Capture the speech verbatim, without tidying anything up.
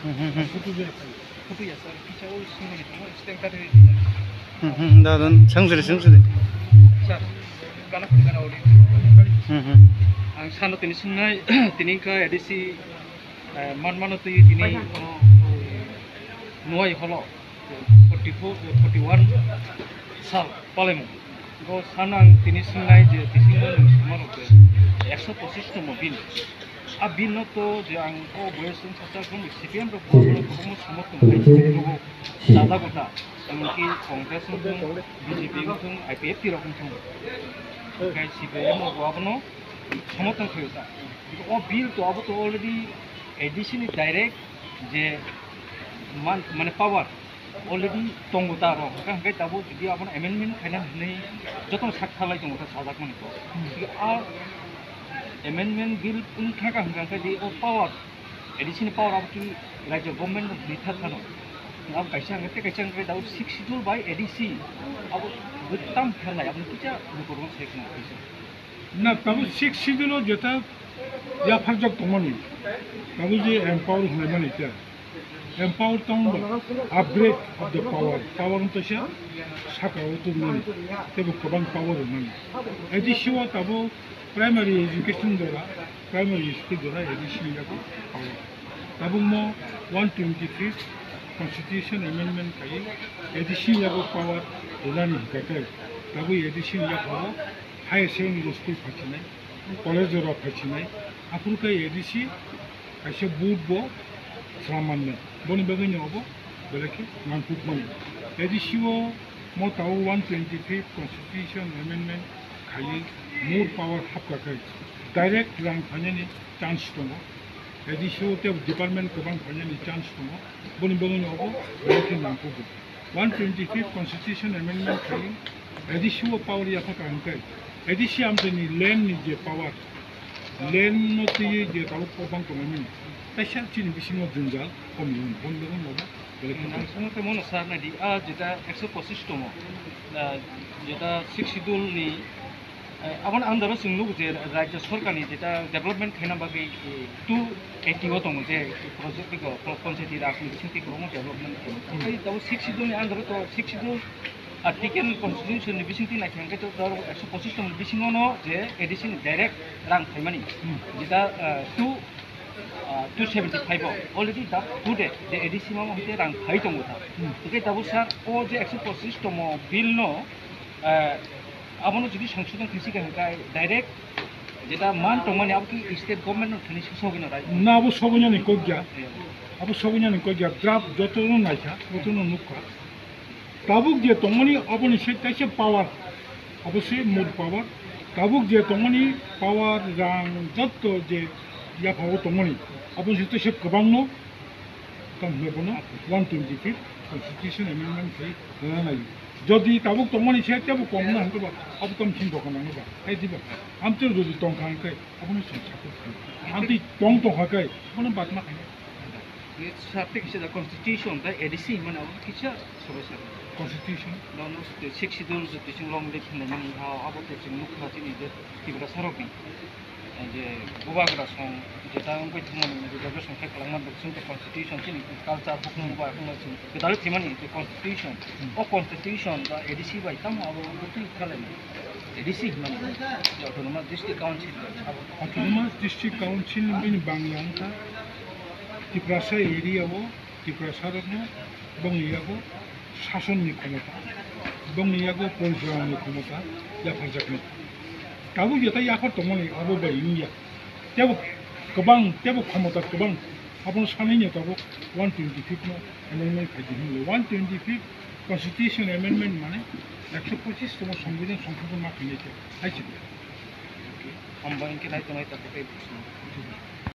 Hmm, hmm, hmm. Photo ya, sir. Kisa o sini ni tamo, stamp card ni. Hmm, hmm, da, da, sangsi di, sangsi di. Sir, gana, gana, audio. Hmm, hmm. Ang sano tini sungnai, tini ka A D C, eh, man mano twi tini, oh, nuai holo, forty-four, forty-one sal palaimung. Go sanang tini sungnai je bisingo nwng samarok je ekso pochish tongmo bill. A bill no to je ang o boyes wng sacha khon C P M rok bo abono kwbangma somorthon khai chini rogo. Chada gota, emonki Congress wng thung, B J P wng thung, I P F T rok wng thung. Khai C P M rok bo abono somorthon khaio ta. O bill to abo to already A D C ni direct je man, mane power already tongo ta ro. Hwnkhe, hwnkhe tabuk jodi abono amendment khaina hinwi jotono sak thalai tongo ta sajak mani ko. Hmm. Tei a amendment bill wng thangkha hwnkhe, hwnkhe di o power, A D C ni power abo twi rajya government no rithar phano. Abo kaisa hwnkhe tei kaisa hwnkhe tabuk sixth schedule bai A D C abo bwtam pherlai, abo kisa bukurung sai khna kaisa. Na tabuk sixth schedule o jeta yapharjak tongmani, tabuk je empower hwnlaimani ta. Empower tong ba, upgrade of the power. Power wngtwi se saka o tubunani, teibo kwbang power rwnani. A D C o tabuk primary education jora, primary school jora A D C ni yago power. Tabuk mo one twenty-fifth constitution amendment khai A D C ni yago power rwnani hwnkha khe, tabuk A D C ni yago higher secondary school phaisinai, college rok phaisinai, aphuru khe A D C kaisa board bo swnam mannai. Boni bagwi no obo belai khe nangkukmani. A D C o mo tabuk one twenty-fifth constitution amendment khaiwi more power hapkha khe direct rang phainani chance tongo. A D C o tei department kwbang phainani chance tongo. Boni bagwi no obo belai khe nangkugo. One twenty-fifth constitution amendment khai A D C o power yaphakha hwnkhe A D C amchaini land ni je power, land no twiwi je tabuk kwbang tongmani, kaisa chini bisingo jwngjal kom ya hwn, boni bagwi no obo belai khe. Ang sono tei mono sar nai di, a jeta ekso pochish tomo, ah, jeta sixth schedule ni Eh, aboni under o chwng nugo je rajya sorkar ni jeta development khaina bagwi, eh, two eighty o tongo je project rok, panchayati raj ni bisingtwi kwbangma development khaio. Hmm. Tei tabuk sixth schedule ni under o to sixth schedule article constitution ni bisingtwi naikha hwnkhe to oro ekso pochish tongni bisingo no je A D C ni direct rang phaimani. Hmm. Jeta, eh, two, ah, two seventy five o already da today je A D C mamo hwnkhe rang phai tongo ta. Hmm. Hwnkhe tabuk sir o je ekso pochish tomo bill no, eh, abono jodi sangsodon khaisi kha hwnkhe direct jeta man tongmani abo khe state government no thani sogwi no rai. Na abo sogwi nani kok ya. Eh. Abo sogwi nani kok ya, draft joto no naikha, joto no nukha. Tabuk je tongmani aboni se kaisa power, abo se more power. Tabuk je tongmani power rang joto je yaphao tongmani, aboni se kaisa kwbangno. Tamo hwnwi bono one twenty-fifth constitution amendment khai rwna nai. Jodi tabuk tongmani se tebo kom na hwnba, abo tamo chini dokan nangba. Hai diba? Amtwi jodi tongkha hwnkhe, abono chwng support khainai. Amtwi tong tongkha khe, abono badma khainai. Ni sarte kisa da constitution da A D C mane abo kisa sobai sar. Constitution? Dono sixth schedule je tising long live hwnwi mani ha, abo to chwng nukha chini je Tiprasa rokni. Je bubagra song jeta wngwi thangmani reservation khe kwlangma, chwng tei constitution chini culture hukmung bai hwnba chwng kwtal thwimani je constitution. Hmm. O constitution ba A D C bai tamo abo bwtwi kalaimani. A D C hwnmani je Autonomous District Council bai abo. Autonomous District Council bini bangla wngkha Tiprasa area o Tiprasa rokno bongni yago sasonni khomota, bongni yago porichalanani khomota yapharjaknai. Tabuk jeta yaphar tongmani abo bai wngya. Tebo kwbang, tebo khomota kwbang. Abono sanwi no tabuk one twenty-fifth no amendment khaidi hinwi. One twenty-fifth constitution amendment mane ekso pochish tongmo songbidhan songsodhon ma khainai khe. Hai se. Hambai hwnkhe nai tongnai tabuk tei buchung.